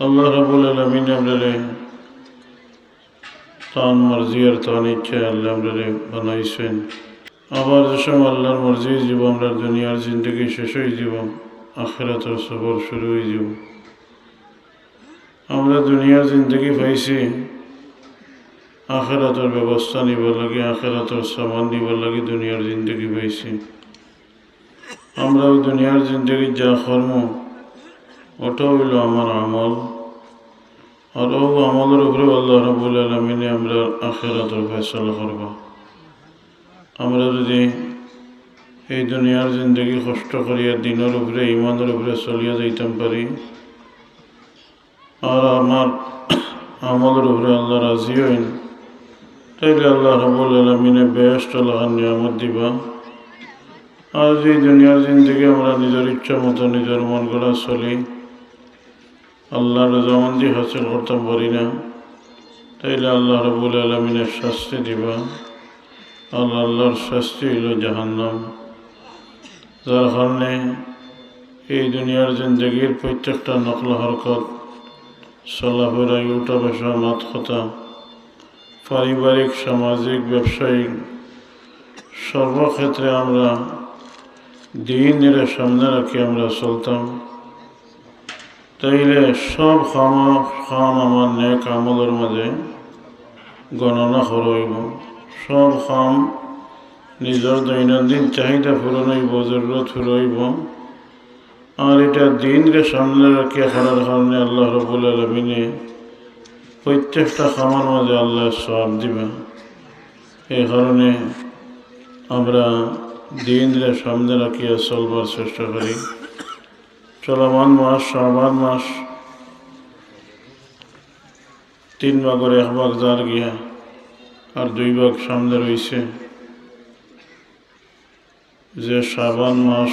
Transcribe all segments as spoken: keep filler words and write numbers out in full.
আল্লাহ রাব্বুল আলামিন আমরারে তান মর্জি আর তান ইচ্ছায় আল্লাহ আমরারে বানাইছইন। আবার যে সময় আল্লাহর মর্জি অইযিবো, আমরার দুনিয়ার জিন্দেগি শেষ অইযিবো, আখিরাতর সফর শুরু অইযিবো। আমরা দুনিয়ার জিন্দেগি পাইছি, আখিরাতর ব্যবস্থা নিবার লাগি, আখিরাতর সামান নিবার লাগি দুনিয়ার জিন্দেগি পাইছি। আমরা অউ দুনিয়ার জিন্দেগিত যা করমু, ওটা অইলো আমরার আমল। আর অউ আমলর উপরে আল্লাহ রাব্বুল আলামিনে আমরার আখিরাতর ফয়সালা করবা। আমরা যুদি এই দুনিয়ার জিন্দেগি কষ্ট করিয়া দিনর উপরে, ইমানর উপরে চলিয়া যাইতাম পারি, আর আমরার আমলর উপরে আল্লাহ রাজি অইন, তাইলে আল্লাহ রাব্বুল আলামিনে বেহেশত লাখান নিয়ামত দিবা। আর যুদি দুনিয়ার জিন্দেগি আমরা নিজর ইচ্ছা মতো নিজর মন গড়া চলি, আল্লাহর রজামন্দি হাসিল করতাম পারি না, তাইলে আল্লাহ রাব্বুল আলামিনে শাস্তি দিবা। আর আল্লাহর শাস্তি অইলো জাহান্নাম। যার কারণে এই দুনিয়ার জিন্দেগির প্রত্যেকটা নকল হরকত, চলাফেরা, উঠা বসা, মাত কথা, পারিবারিক, সামাজিক, ব্যবসায়িক, সর্বক্ষেত্রে আমরা দিনরে সামনে রাখি আমরা চলতাম, তাইলে সব কাম, কাম আমার নেক আমলর মাঝে গণনা করা অইবো। সব কাম নিজর দৈনন্দিন চাহিদা পূরণ অইবো, জরুরত পুরা অইবো। আর ইটা দিনরে সামনে রাখিয়া করার কারণে আল্লাহ রাব্বুল আলামিনে প্রত্যেকটা কামর মাঝে আল্লাহ সওয়াব দিবা। এই কারণে আমরা দিনরে সামনে রাখিয়া চলবার চেষ্টা করি। চলমান মাস শাবান মাস, তিন ভাগর এক ভাগ যার গিয়া, আর দুই ভাগ সামনে রইছে। যে শাবান মাস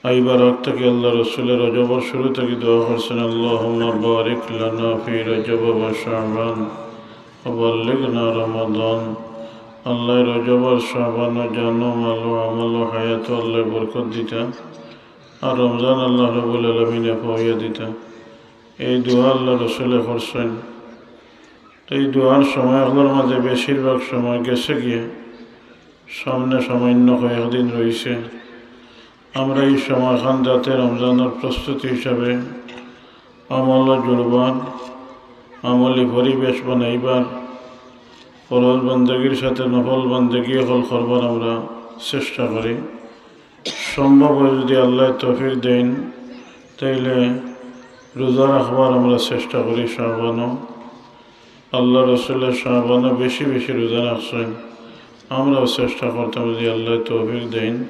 আইবার আগ থাকি আল্লাহ রসুলে রজবর শুরু থাকি দোয়া করছেন, "আল্লাহুম্মা বারিক লানা ফি রজব ওয়া শাবান ওয়া বাল্লিগনা রমাদান।" আল্লাহ রজব আর শাবান ও জানো, মালো, আমলো, হায়াতো আল্লাহ বরকত দিতা, আর রমজান আল্লাহ রাব্বুল আলামিনে পাওয়াইয়া দিতা। এই দোয়া আল্লাহ রসুলে করছেন। তো এই দোয়ার সময় অকলর মাঝে বেশিরভাগ সময় গেছে গিয়া, সামনে সামান্য কয়েকদিন রইছে। আমরা এই সময়খান যাতে রমজানর প্রস্তুতি হিসাবে আমলো জুড়বার, আমলি পরিবেশ বানাইবার, ফরজ বন্দেগীর সাথে নফল বন্দেগী অকল করবার আমরা চেষ্টা করি। সম্ভব অয় যুদি আল্লাহ তৌফিক দেইন, তাইলে রোজা রাখবার আমরা চেষ্টা করি শাবানো। আল্লাহ রসুলে শাবানো বেশি বেশি রোজা রাখছেন, আমরাও চেষ্টা করতাম, যুদি আল্লাহ তৌফিক দেইন,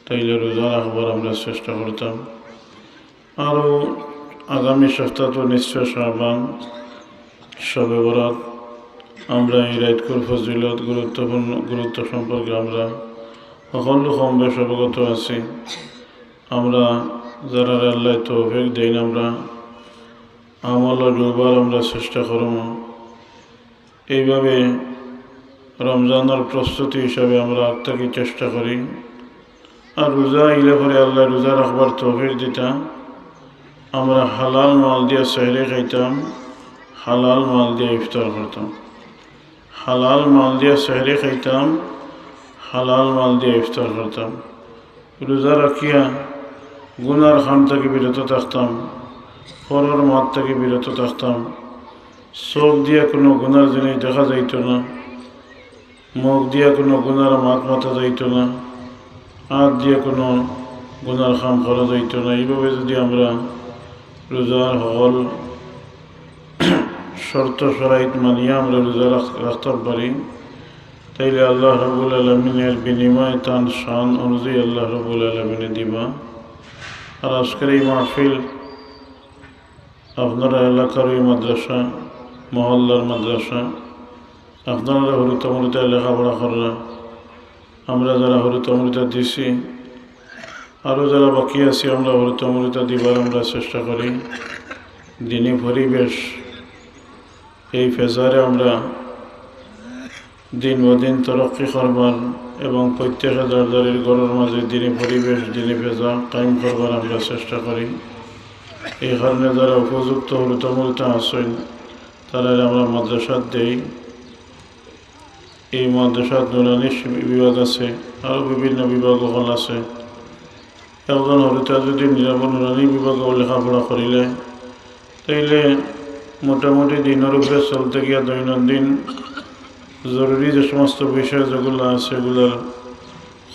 তাইলে রোজা রাখবার আমরা চেষ্টা করতাম। আরও আগামী সপ্তাহ তো নিসফে শাবান, শবে বরাত, আমরা এই রাইতকুর ফজিলত, গুরুত্বপূর্ণ, গুরুত্ব সম্পর্কে আমরা সকল কম বেশ অবগত আছি। আমরা যারারে আল্লাহ তৌফিক দেইন, আমরা আমলো জুড়বার আমরা চেষ্টা করমু। এইভাবে রমজানর প্রস্তুতি হিসাবে আমরা আগ থাকি চেষ্টা করি। আর রোজা আইলে পরে আল্লাহ রোজা রাখবার তৌফিক দিতা, আমরা হালাল মাল দিয়া সেহরি খাইতাম, হালাল মাল দিয়া ইফতার করতাম। হালাল মাল দিয়া সেহরি খাইতাম, হালাল মাল দিয়া ইফতার করতাম। রোজা রাখিয়া গুনার কাম থাকি বিরত থাকতাম, পরর মাত থাকি বিরত থাকতাম। চোখ দিয়া কুনু গুনার জিনিস দেখা যাইতো না, মুখ দিয়া কুনু গুনার মাত মাতা যাইতো না, আত দিয়া কুনু গুনার কাম করা যাইতো না। এইভাবে যুদি আমরা রোজার হকল শর্ত শরাইত মানিয়া আমরা রোজা রাখ-, রাখতাম পারি, তাইলে আল্লাহ রাব্বুল আলামিনের বিনিময়ে তান শান অনুযায়ী আল্লাহ রাব্বুল আলামিনে দিবা। আর আজকের এই মাহফিল আপনারা এলাকার ওই মাদ্রাসা, মহল্লার মাদ্রাসা, আপনারা হুরুতা মুরুতা লেখাপড়া কররা, আমরা যারা হুরুতা মুরুতা দিছি, আরও যারা বাকি আছি, আমরা হুরুতা মুরুতা দিবার আমরা চেষ্টা করি। দিনী পরিবেশ এই ফেজারে আমরা দিন ও দিন তরক্কি করবার এবং প্রত্যেকে যার যারের ঘরর মাঝে দিনী পরিবেশ, দিনী ফেজা কায়েম করবার আমরা চেষ্টা করি। এই কারণে যারা উপযুক্ত হুরুতা মুরুতা আছইন, তারারে আমরা মাদ্রাসাত দেই। এই মাদ্রাসাত নুরানি বিভাগ আছে, আরও বিভিন্ন বিভাগ অকল আছে। একজন হুরুতা যদি নিরাপদ নুরানি বিভাগো লেখাপড়া করিলে, তাইলে মোটামুটি দিনর উপরে চলতে গিয়া দৈনন্দিন জরুরি যে সমস্ত বিষয় যেগুলা আছে, এগুলার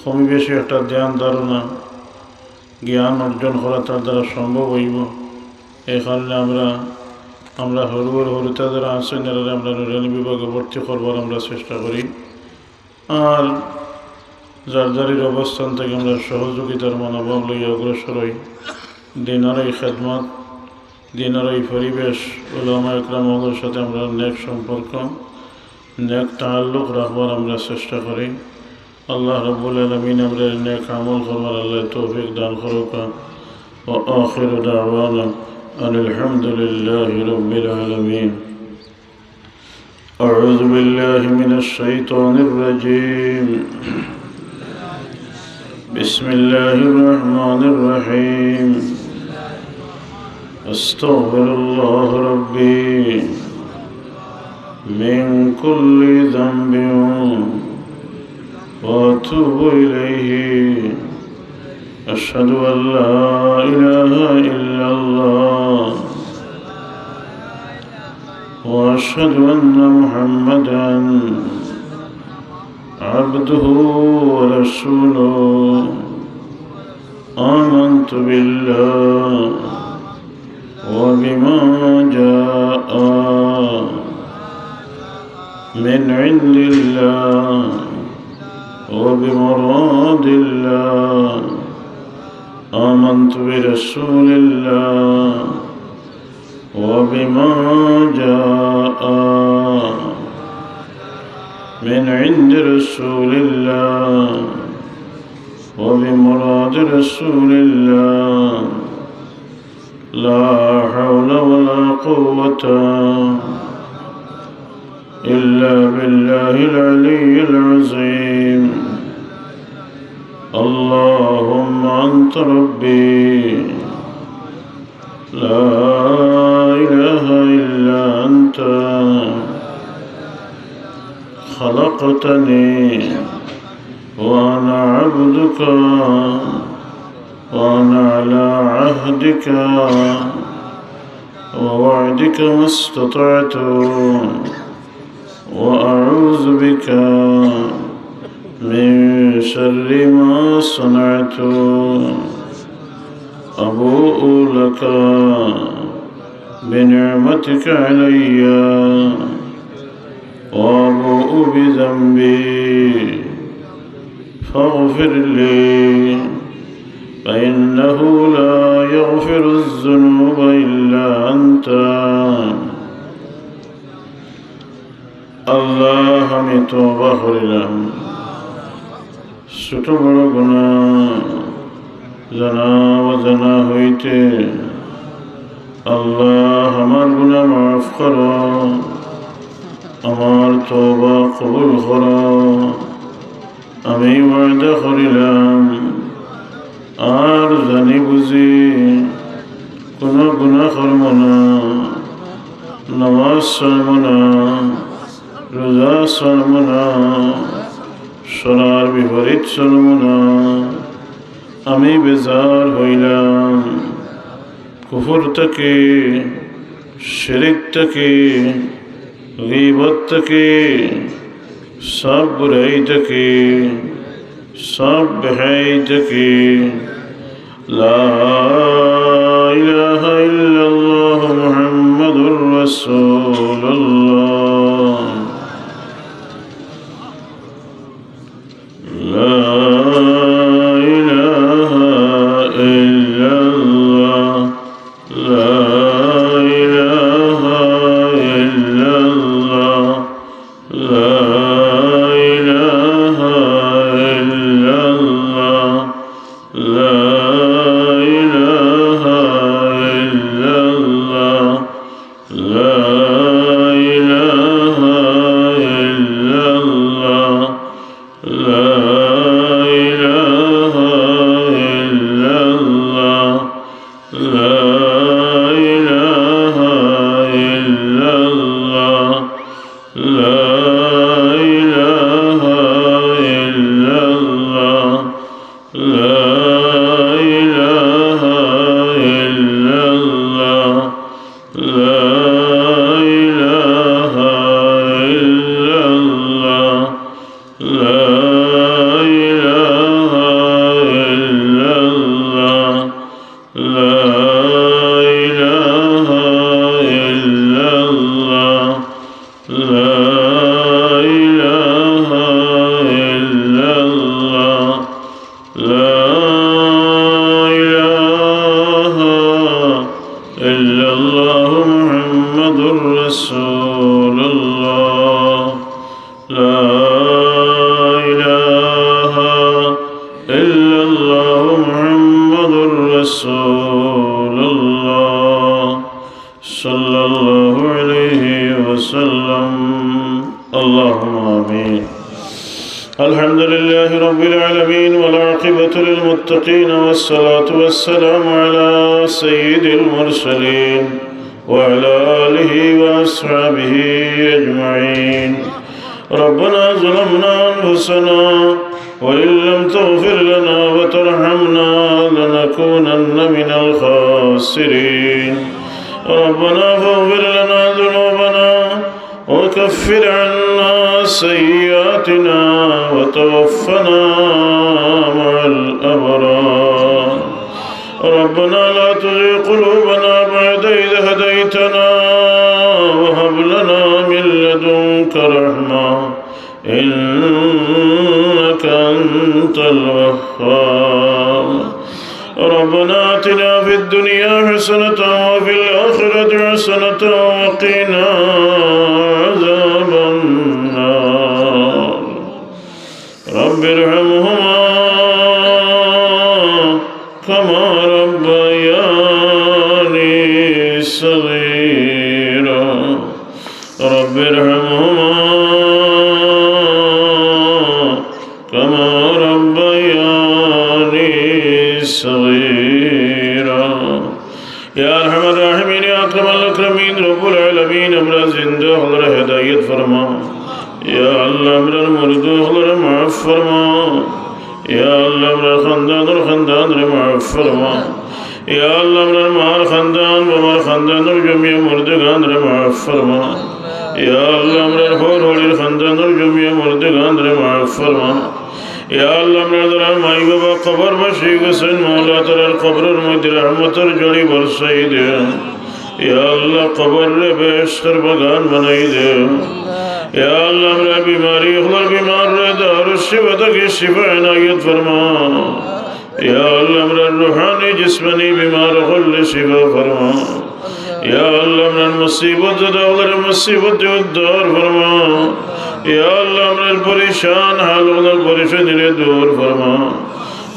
কমই বেশি একটা ধ্যান ধারণা, জ্ঞান অর্জন করা তার দ্বারা সম্ভব অইবো। এই কারণে আমরা, আমরা হুরু আর হুরুতা যারা আছইন, এরারে আমরা নুরানি বিভাগো ভর্তি করবার আমরা চেষ্টা করি। আর যার যারির অবস্থান থাকি আমরা সহযোগিতার মনোভাব লইয়া অগ্রসর অই। দিনর এই খেদমত, দিনর এই পরিবেশ, উলামা একরাম অকলর সাথে আমরার নেক সম্পর্ক, নেক তাআল্লুক রাখবার আমরা চেষ্টা করি। আল্লাহ রাব্বুল আলামিন আমরারে নেক আমল করবার আল্লাহ তৌফিক দান করউক্কা। وآخر دعوانا أن الحمد لله رب العالمين. أعوذ بالله من الشيطان الرجيم. بسم الله الرحمن الرحيم. أستغفر الله ربي من كل ذنب وأتوب إليه. أشهد أن لا إله إلا الله وأشهد أن محمدا عبده ورسوله. آمنت بالله وبما جاء من عند الله وبمراد الله. آمنت برسول الله وبما جاء من عند رسول الله وبمراد رسول الله. لا حول ولا قوة إلا بالله العلي العظيم. اللهم أنت ربي لا إله إلا أنت خلقتني وأنا عبدك وأنا على عهدك ووعدك ما استطعت وأعوذ بك من شر ما صنعت. أبوء لك بنعمتك علي وأبوء بذنبي فاغفر لي فإنه لا يغفر الذنوب إلا أنت. আল্লাহ, আমি তওবা করিলাম ছোট বড় গুনাহ, জানা অজানা হইতে। আল্লাহ, আমার গুনাহ মাফ করো, আমার তওবা কবুল করো। আমি ওয়াদা করিলাম, আর জানি বুঝি কোনো গুনাহ করমু না, নামাজ ছাড়মু না, রোজা ছাড়মু না, শরার বিপরীত চলমু না। আমি বেজার হইলাম কুফর থাকি, শিরিক থাকি, গীবত থাকি, সব বুরাই থাকি, সব বেহায়াই থাকি। لا إله إلا الله محمد رسول الله. لا إله إلا الله. لا إله إلا الله. لا إله إلا الله. لا إله إلا الله. لا إله إلا الله. لا إله إلا الله. لا إلا الله محمد رسول الله. لا إله إلا الله محمد رسول الله. صلى الله عليه وسلم. اللهم آمين. الحمد لله رب العالمين، والعاقبة للمتقين، والصلاة والسلام على سيد المرسلين وعلى آله وأصحابه أجمعين. ربنا ظلمنا أنفسنا وإن لم تغفر لنا وترحمنا لنكونن من الخاسرين. ربنا فاغفر لنا ذنوبنا وكفر عنا سيئاتنا وتوفنا مع الأبرار. ربنا لا تزغ قلوبنا بعد إذ هديتنا وهب لنا من لدنك رحمة إنك أنت الوهاب. ربنا آتنا في الدنيا حسنة وفي الآخرة حسنة وقنا عذاب النار. رب ارحمهما كما ربياني صغيرا. رب ارحمهما كما ربياني صغيرا. يا أرحم الراحمين، يا أكرم الأكرمين، رب العالمين، আমরা জিন্দা অকলরে হেদায়েত ফরমাও। ইয়া আল্লাহ, আমরার মুর্দা অকলরে মাফ ফরমাও। ইয়া আল্লাহ, আমরার খান্দানর খান্দানরে মাফ ফরমাও। ইয়া আল্লাহ, আমরার মার খান্দান, বাবার খান্দানর জমিয়া মুর্দেগানরে মাফ ফরমাও। ইয়া আল্লাহ, আমরার হউর হড়ির খান্দানর জমিয়া মুর্দেগানরে মাফ ফরমাও। ইয়া আল্লাহ, আমরার যারার মাই বাবা কবরবাসী অইগেছইন, মাওলা তারার কবরর মধ্যে রহমতর ঝড়ি বরসাই দেও। ইয়া আল্লাহ, কবররে বেহেশতর বাগান বানাই দেও। ইয়া আল্লাহ, আমরার বিমারি অকলর বিমাররে দারুশ শিফা থাকি শিফা এনায়েত ফরমাও। ইয়া আল্লাহ, আমরার রুহানি জিসমানি বিমার অকলরে শিফা ফরমাও। ইয়া আল্লাহ, আমরার মুসিবত জদা অকলরে মুসিবত থাকি উদ্ধার ফরমাও। ইয়া আল্লাহ, আমরার পরেশান হাল অকলর পরেশানিরে দূর ফরমাও।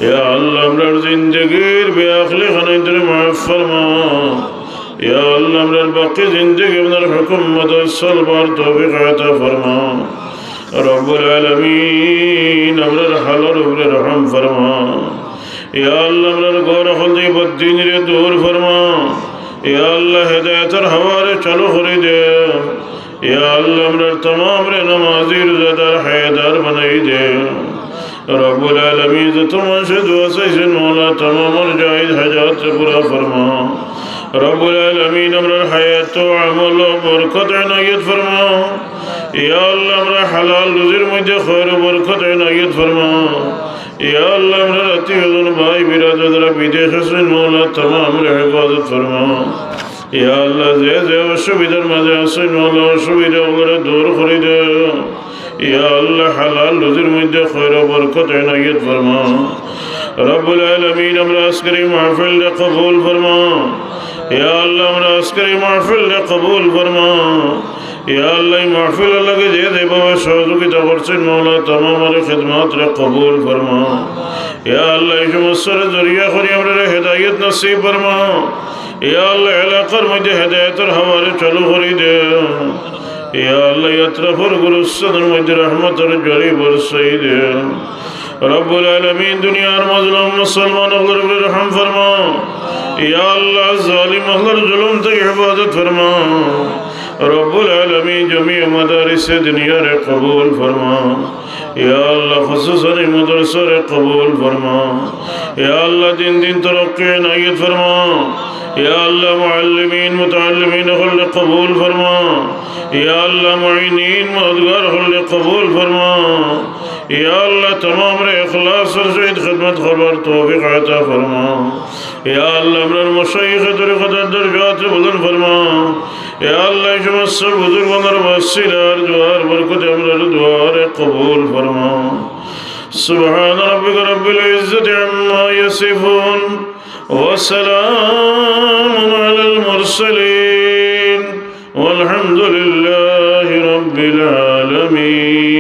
ইয়া আল্লাহ, আমরার জিন্দেগির বেআখলি খানাইন্তরে মাফ ফরমাও। ইয়া আল্লাহ, আমরার বাকি জিন্দেগি আপনার হুকুম মতো চলবার তৌফিক আতা ফরমাও। রব্বুল আলামিন, আমরার হালর উপরে রহম ফরমাও। ইয়া আল্লাহ, আমরার ঘর অকলদি বদদিনরে দূর ফরমাও। ইয়া আল্লাহ, হেদায়েতর হাওয়ারে চালু করি দেও। ইয়া আল্লাহ, আমরার তামামরে নামাজি রোজাদার হায়াতদার বানাই দেও। রব্বুল আলামিন, যত মানষে দোয়া চাইছইন, মাওলা, তামামর জায়েজ হাজাতরে পুরা ফরমাও। রব্বুল আলামিন, আমরার হায়াত ও আমলো বরকত এনায়েত ফরমাও। ইয়া আল্লাহ, আমরার হালাল রুজির মধ্যে খয়র ও বরকত এনায়েত ফরমাও। ইয়া আল্লাহ, আমরার আত্মীয় স্বজন, ভাই বিরাদর যারা বিদেশ আছইন, মাওলা, তামামরে হেফাজত ফরমাও। ইয়া আল্লাহ, যে যে অসুবিধার মাঝে আছইন, মাওলা, অসুবিধা অকলরে দূর করি দেও। ইয়া আল্লাহ, হালাল রুজির মধ্যে খয়র ও বরকত এনায়েত ফরমাও। রব্বুল আলামিন, আমরার আজকের এই মাহফিলরে কবুল ফরমাও। ইয়া আল্লাহ, আমরার আজকের এই মাহফিলরে কবুল ফরমাও। ইয়া আল্লাহ, এই মাহফিলর লাগি যে যেভাবে সহযোগিতা করছইন, মাওলা, তামামর খেদমতরে কবুল ফরমাও। ইয়া আল্লাহ, এই সমস্তরে জরিয়া করি আমরারে হেদায়েত নসিব ফরমাও। ইয়া আল্লাহ, এলাকার মধ্যে হেদায়েতর হাওয়ারে চালু করি দেও। ইয়া আল্লাহ, এই আতরাফর গুলিস্তানর মধ্যে রহমতর ঝড়ি বরসাই দেও। রব্বুল আলামিন, দুনিয়ার মজলুম মুসলমান অকলর উপরে রহম ফরমাও। ইয়া আল্লাহ, জালিম অকলর জুলুম থাকি হেফাজত ফরমাও। রব্বুল আলামিন, জমিয়া মাদারিসে দিনিয়ারে কবুল ফরমাও। ইয়া আল্লাহ, খুসুসান এই মাদ্রাসারে কবুল ফরমাও। ইয়া আল্লাহ, দিন দিন তরক্কি এনায়েত ফরমাও। ইয়া আল্লাহ, মুআল্লিমিন, মুতাআল্লিমিন অকলরে কবুল ফরমাও। ইয়া আল্লাহ, মুঈনিন, মদদগার অকলরে কবুল ফরমাও। ইয়া আল্লাহ, তামামরে ইখলাসর সহিত খিদমত করবার তৌফিক আতা ফরমাও। ইয়া আল্লাহ, আমরার মাশায়েখে তরিকতর দরজাতরে বুলন্দ ফরমাও। ইয়া আল্লাহ, এই সমস্ত বুজুর্গর ওসিলায় দোয়ার বরকতে আমরার দোয়ারে কবুল ফরমাও। سبحان ربك رب العزة عما يصفون، وسلام على المرسلين والحمد لله رب العالمين.